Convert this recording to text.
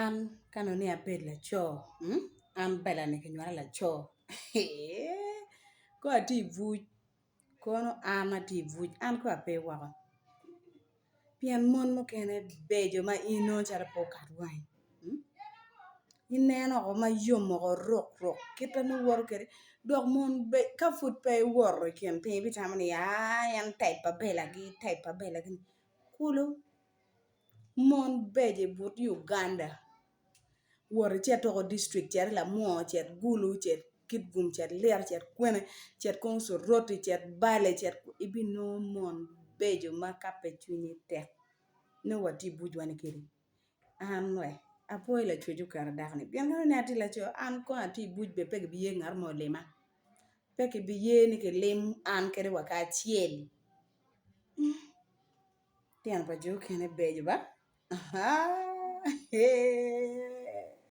An ka nongo ni abed laco an bela ni kinywala laco kong atye i buc kono an atye i buc an kong ape woko pien mon mukene beco ma in inongo calo pe okat wangi ineno woko ma yom woko ruk ruk kite ma iwoto kwede dok mon ka pud pe iwoto i kin piny ibitamo ni aa en type pa belagi type pa belagi kulu. Mon beco i but Uganda wot icit woko dictrict cit i Lamwor cit Gulu cit Kitgum cit Lira cit kwene cit kong Soroti cit Bale cit ibinongo mon beco ma ka pe cwinyi tek nongo watye i bucwa ni kedi an wek apwoyo lacwec oketa dako ni pien ka nongo atye laco an kong atye i buc bene pe kibiye ngat mo olima pe kibiye ni kilim an kede wa kacel. Tyen pa jo okene beco ba.